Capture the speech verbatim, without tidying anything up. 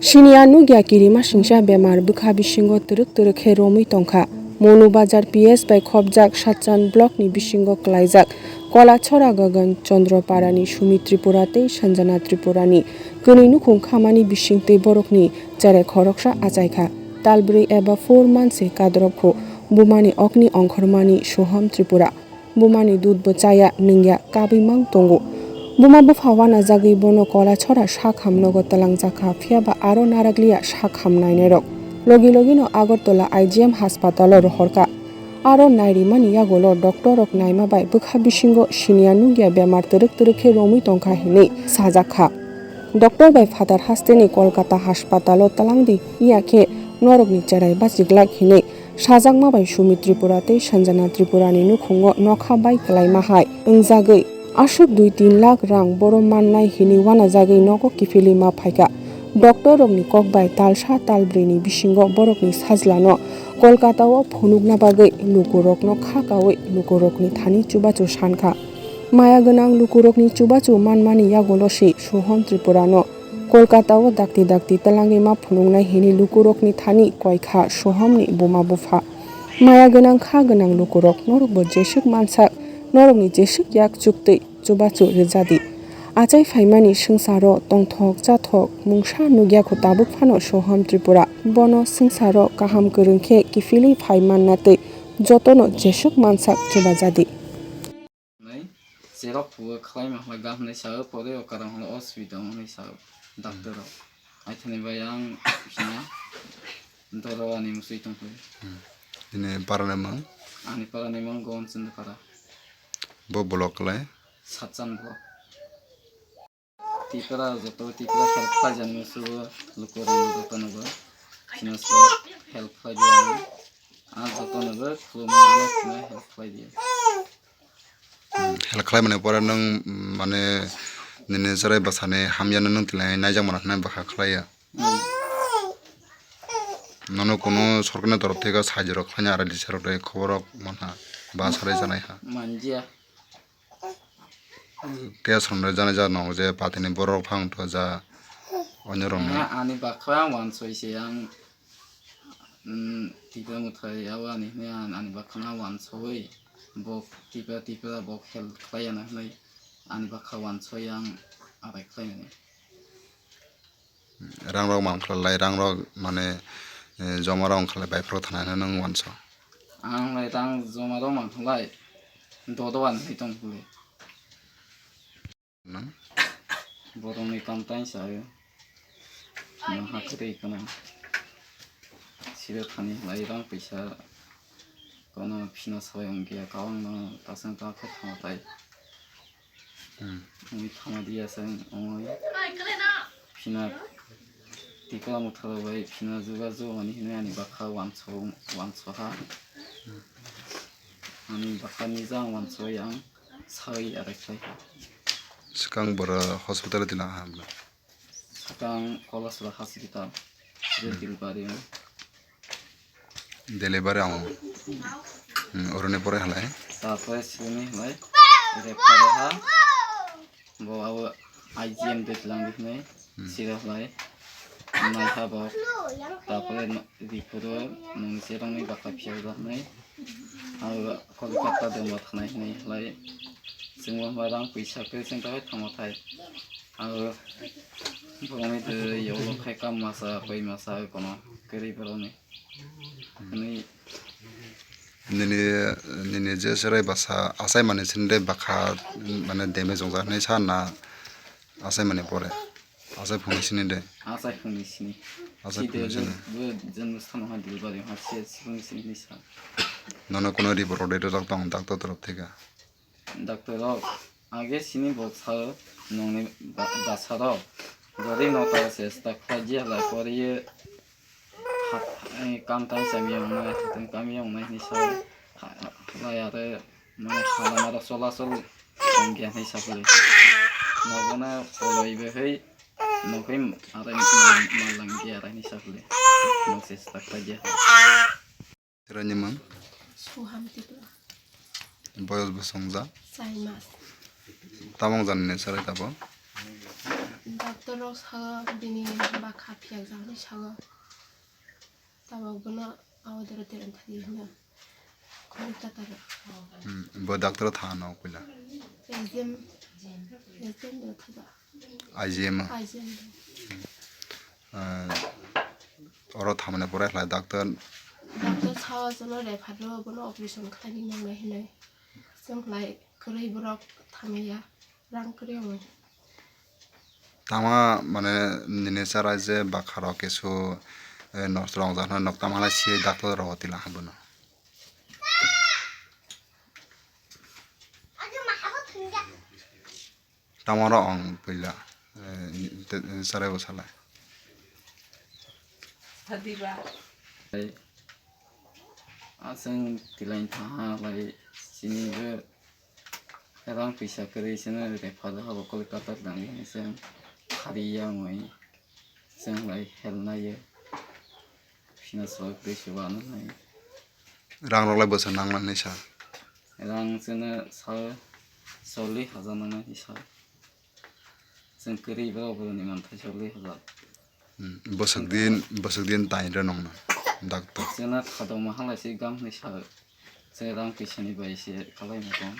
Siniya nugya kirima singsa bemar bwkha bisingo twrwk twrwk khe romwi tongkha. Monu Bazar P S bai khopjak Satchan block ni bisingo kwlaijak Kolachora Gagan Chandra Parani Sumit Tripura tei Sanjana Tripura ni kwnwi nukhung khamani bisingtwi borokni cherai khoroksa achaikha. Talbrwi eba four months se kadrop kho bumani okni ongkhormani Soham Tripura. Bumani dudbo chaya, nungya, kabwi mang tongo. Buma bupha wanajagwi bono Kolachora sakham nogo twlangjakha, phiyaba aro narakliya sakham nainairok. Logi logino Agartala I G M haspatalo rohorkha. Aro nairimani yagulo doctor rok naima bai bwkha bisingo siniya nugya bemar twrwk twrwk khe romwi tongkha hinwi sajakha. Doctor bai phatar hasteni Kolkata haspatalo twlangdi, iya khe norokni cherai bachiglak hinwi sajakma bai Sumit Tripura tei Sanjana Tripurani nukhungo nokha bai kwlaima hai wngjagwi aswk dui tin lakh rang boro mannai hinwi wanajagwi nogo kiphilwi ma phaikha. Doctor rokni kok bai talsa talbrwini bisingo borokni sajlano Kolkatao phunukna bagwi lukurokno kha kaui lukurokni thani chubachu sankha. Maya gwnang lukurokni chubachu manmani yagulo se Soham Tripurano Kolkatao dakti dakti twlangwi ma phunuknai hinwi lukurokni thani koikha Sohamni buma bupha. Maya gwnang kha gwnang lukurok, norokbo jeswk mansak, norokni jeswk yak chuktwi chubachu rwjadi. Achai phaimani swngcharo tongthok chathok mungsa nukya kho tabuk phano Soham Tripura. Bono swngcharo kaham kwrwng khe kiphilwi phai manna twi jotono jeswk mansak chubajadi. Nai, cherok phuo khlai ma hwnwi gam hwnwi sao, pore o karam hwnwi osubida hwnwi sao, doctor rok. Aithani bai ang phina doro ani musui tongphai. Hmm. Ini para ni mang? Ani para ni mang Gowan Chandra para. Bo block khlai? Satchan block. Tipra joto Tipra help khlai jani musugo, lukurok joto nogo. Phina so help khlai di ang. Ang joto nogo khuluma ano phina help khlai di. Hmm, help khlai mani pore nwng, mm, mane nini cherai bwsani hamya no nwng tilai naijak mano hwnwi bwkha khlai ya. Hmm. Nono kunu sorkarni torof theke sajwk rok khlaina R D C rok tei khobor rok manha ba sarai janai ha. Manjia. Case rok no janai ja no je patini borok phang to ja onyo rok no. Aha, ani bakha ang wansoi se ang. Mm, Tipra mwtai abo ani hwnwi ang ani bakha no wansoi, bo Tipra, Tipra bo help khlai ya na hwnwi ani bakha wansoi ang arai khlai nani. Rang rok man khlai lai, rang rok mane, eh, joma rok wng khlai bai phoro thana hwnwi nwng wanso. Ang lai rang joma rok man khlai dodo ani hwnwi tong khlai. Nang? Borokni kam tang sa o. Nang ha kwrwi kana. Siro thani lai rang pisa. Kono phina sabai wngya kawang no tasang ta khe thang tai. Hmm. Wngwi thama diya se wngwi. Phina Tipra mwtharo bai phina juga ju ani hwnwi ani bakha wanso, wanso ha. Ani bakha ni jang wanso yang. Sawi arai khlai. Swkang bwrwi hospital o tila ha bwla. Swkang Kolasra hospital. Hmm. Delivery ang. Delivery ang. Hmm, oroni pore halai. Tapore sini halai. Refer ha. Bo abo I G M de tlang di halai. Hmm. Sira halai. Nai ha bo. Tapore no, di puro nung serang ni bakha phiya da halai. Abo Kolkata de mo thanai halai. Singwa marang pisa kre sing takai thamo thai. Abo borokni twi yolo khai kam masa, koi masa, kono kwrwi borokni. Hwnwi nini, nini je cherai bwsa achai mani sini de bakha, mane damage wngjak hinwi sa na achai mani pore? Achai phungni sini de? Achai phungni sini. Achai phungni sini. Bo jwngo sano ha delivery ha se phungni sini hinwi sa. Nono kono report order rwjak tong doctor torof theke? Doctor rok age sini bo sao nongni ba-, bwsa rok gari nota se chesta khlai di halai poriye ha-, eh, kam tang sami wngnai, hathang kami wngnai hinwi sao ha-, ha-, halai are mane halama rok chola chol wngya hinwi sa phali. Nogono poloi behai nokoi are ma-, ma langya are hinwi sa phali. Nok se chesta khlai di halai. Chwraini mung? Suham Tripura. Boyos bwswng ja? Chai mas. Tamung jani ni chwrai tabuk? Doctor rok sao bini bakha phiyakjak hinwi sao. Tabok bono aodoro dereng thadi hino. Khoroksa taro. Hmm, bo doctor thano puila. Exam, exam do thada. I G M. I G M. Ah, oro thamani pore khlai doctor. Doctor sao jono refer rw bono operation khlaini nangnai hinwi. Chwng khlai kwrwi borok thamaya rang kwrwi wngwi. Tama mane nini chara je bakha rok kesu, eh, nosto rong jakna nok tama lai si doctor rok tila habuno. Tamo rok ang puila, eh, te, sarai bo salai. Sadiba. Aswng tilain thaha lai sini je rang pisa kwrwi sini refer habo Kolkata tangwi sini khariya wngwi. Chwng lai help naiyo. Finance rok tei se uanw nai. Rang rok lai bwswk nang mani sa? Rang chwngno sa chollish hajar nang nai sa. Chwng kwrwi bo boroni manthai chollish hajar. Hmm, bwswk din, bwswk din tain rw nongno doctor. Chwngno khadokma halai se gam hinwi sa. Chwng rang pisani bai se khalai ma tong.